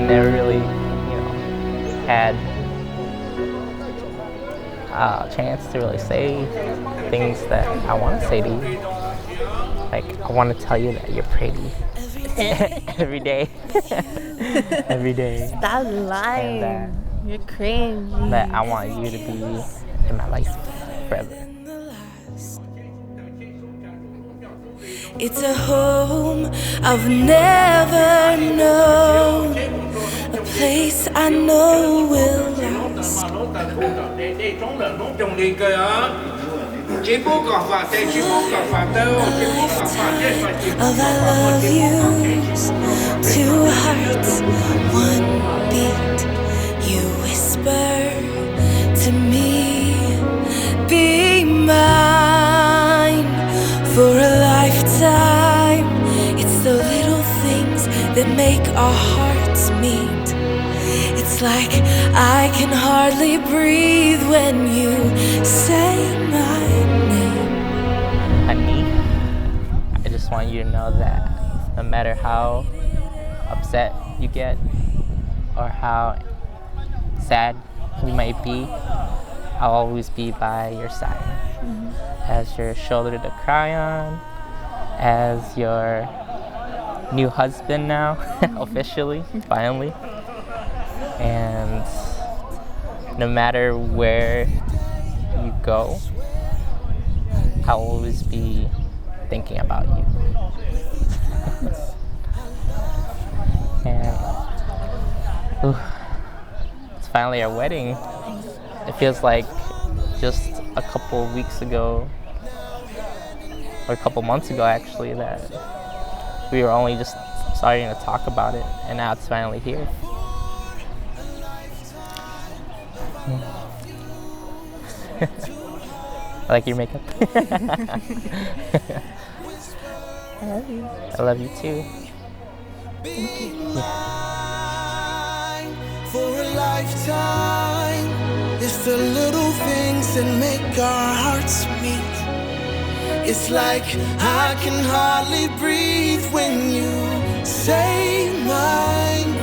Never really, you know, had a chance to really say things that I want to say to you. Like, I want to tell you that you're pretty every day. Every day. Stop lying. And that, you're crazy. That I want you to be in my life forever. It's a home I've never known, a place I know will last. Of I love yous, two hearts, one beat. You whisper to me, be mine for a lifetime. It's the little things that make our hearts meet. It's like I can hardly breathe when you say my name. Honey, I just want you to know that no matter how upset you get or how sad you might be, I'll always be by your side as your shoulder to cry on, as your new husband now, officially, finally. And no matter where you go, I'll always be thinking about you. And, ooh, it's finally our wedding. It feels like just a couple weeks ago, or a couple months ago actually, that we were only just starting to talk about it, and now it's finally here. I like your makeup. I love you. I love you too. Thank you. For a lifetime, it's the little things that make our hearts meet. It's like I can hardly breathe when you say my name.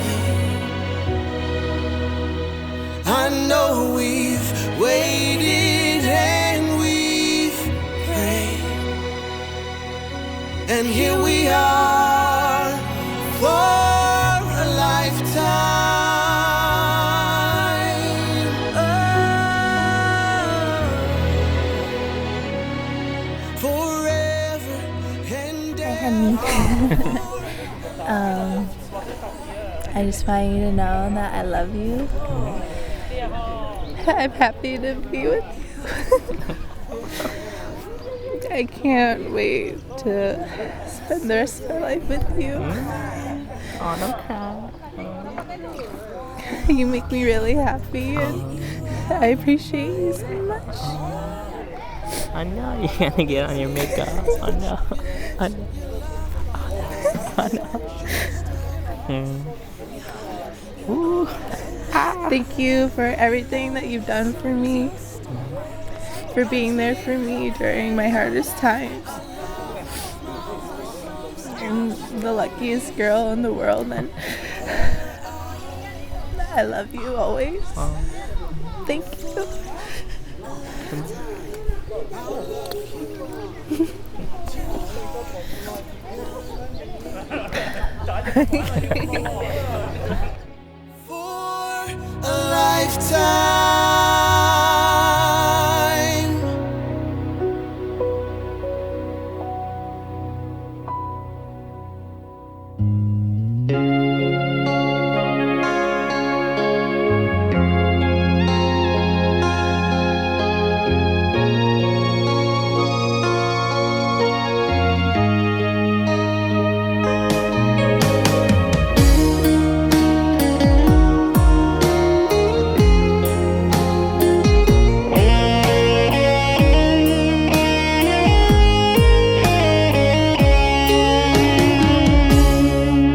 I know we've waited and we've prayed, and here we are for a lifetime. Oh, forever and ever. Um, I just want you to know that I love you. I'm happy to be with you. I can't wait to spend the rest of my life with you. Aw, don't cry. You make me really happy, and I appreciate you so much. I know you're gonna get on your makeup. I know. I know. I know. Mm. Ooh. Thank you for everything that you've done for me, for being there for me during my hardest times. I'm the luckiest girl in the world, and I love you always. Aw. Thank you. For a lifetime.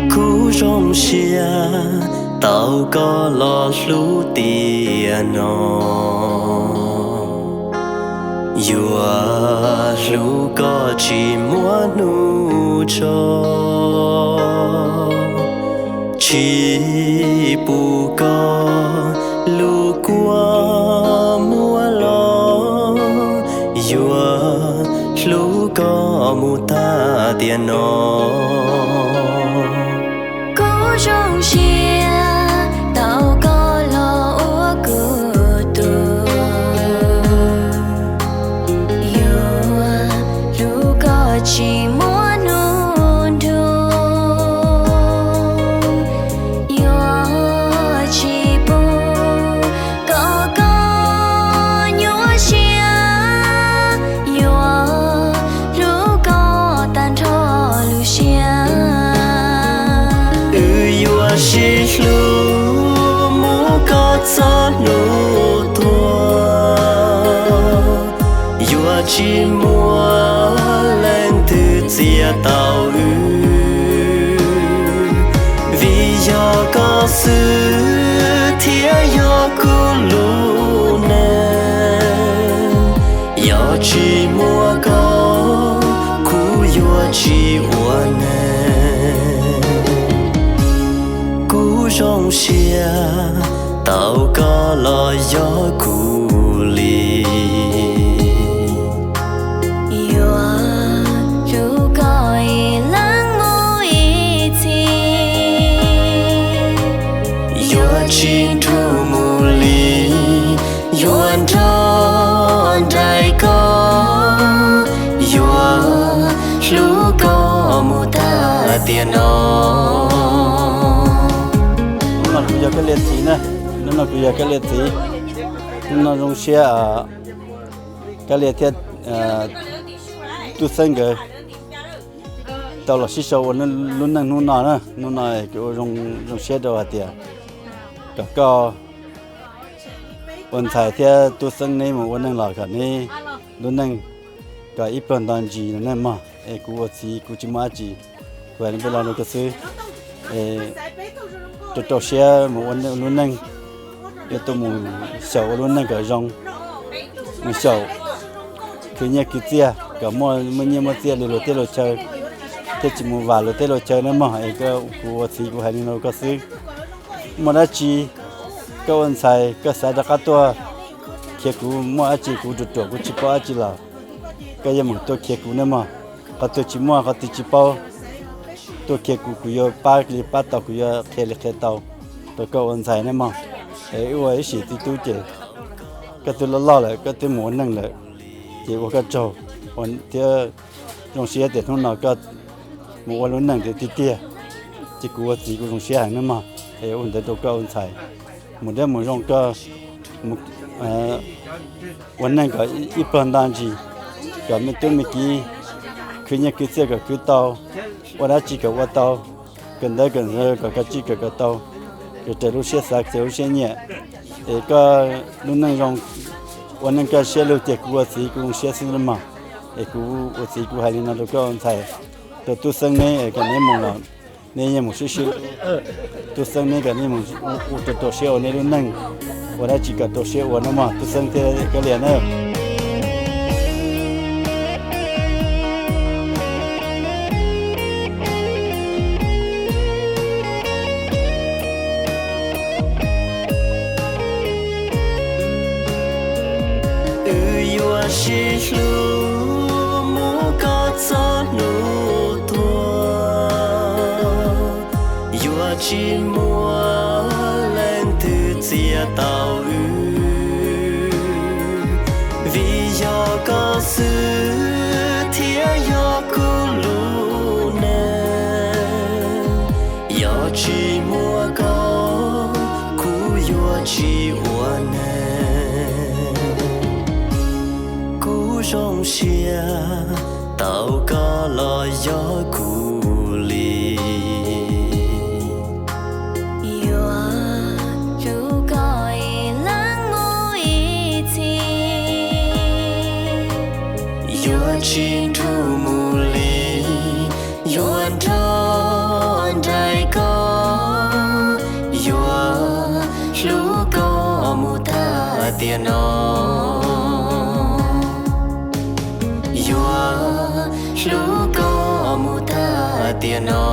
Kuv zoo siab tau koj los hlub tiam no, yuav hlub koj tsis muaj hnub tso. Tsis pum koj lub kua muag los, yuav hlub koj mus tag tiam no. Kuv zoo siab tau koj los ua kuv tus, yuav hlub koj tsis muaj hnub nrug, yuav tsis pub kom koj nyuaj siab, yuav hlub koj tag nrho lub siab. Wb yuav sib hlub mus koj txog hnub tuag, yuav tsis muaj leej twg txiav tau wb, vim yog koj xwb thiaj yog kuv lub neej. Yog tsis muaj koj, kuv yuav tsis ua neeg. Kuv zoo siab tau koj los yog kuv li, yuav hlub koj ib leeg mus ib txhis, yuav tsis nrug mus li, yuav nrog nraim koj, yuav hlub koj mus tag tiam no. Hnub no kuv yog Kab Lia txiv na, hnub no kuv yog Kab Lia txiv. Hnub no zoo siab, Kab Lia thiab Tub Xeeb nkawd tau los sib sau ua lub neej hnub no na. Hnub no kuv ua zoo siab rau hais tias kom koj ua ntxhais thiab Tub Xeeb neb mus ua neej los kom neb lub neej kom ib pluag nto ntsis no nej mog. Es kuv ua txiv kuv tsis muaj dab tsi, kuv hais li peb lo rau koj xwb. Rau rau siab mus ua lub neej, yuav tuaj mus xyaum ua lub neej kom zoo, mus xyaum khwv nyiaj khwv txiaj kom muaj, muaj nyiaj muaj txiaj li luag teb luag chaw, thiaj tsis mus vam luag teb luag chaw na mog. Es kuv ua txiv kuv hais li no rau koj xwb. Muaj dab tsi koj ua ntxhais koj xav rov qab tuaj khiav kuv, muaj dab tsi kuv ruam ruam kuv tsis paub dab tsi los koj yeej meem tuaj khiav kuv ne mog. Qhov twg tsis muaj qhov twg tsis paub, tuaj khiav kuv, kuv yuav pab li pab tau, kuv yuav qhia li qhia tau rau koj ua ntxhais ne mog. Es wb ua ib sim txiv tub ces koj twb loj loj lawm, koj twb mus ua neej lawm, ces ua koj tsaug thiab. Zoo siab tias hnub no koj mus ua lub neej tiag tiag, ces kuv ua txiv kuv zoo siab heev ne mog. Es ua ntawd rau koj ua ntxhais, mus deb mus zoo koj mus ua neej kom ib pluag nto ntsis, kom me tub me kiv khwv nyiaj khwv txiaj kom khwv tau, ua dab tsi kom ua tau, kawm ntawv kawm ntawv kom kawm txij kawm kom tau, kom raws lub siab xav raws lub siab nyiam. Es koj lub neej zoo, ua neej koj siab lug ces kuv ua txiv kuv zoo siab xwb mog. Es kuv ua txiv kuv hais li no rau koj ua ntxhais, rau Tub Xeeb neb es kom neb mus los neb yeej mus sib sib, Tub Xeeb neb kom neb mus ua rau rau siab ua neb lub neej, ua dab tsi kom rau siab ua no mog Tub Xeeb thiab Kab Lia na. Wb yuav sib hlub mus koj txog hnub tuag, yuav tsis muaj leej twg txiav tau wb, vim yog koj xwb thiaj yog kuv lub neej. Yog tsis muaj koj, kuv yuav tsis ua neeg. Kuv zoo siab tau koj los yog kuv li, yuav hlub koj ib leeg mus ib txhis, yuav tsis nrug mus li, yuav nrog nraim koj, yuav hlub koj mus tag tiam no, yuav hlub koj mus tag tiam no.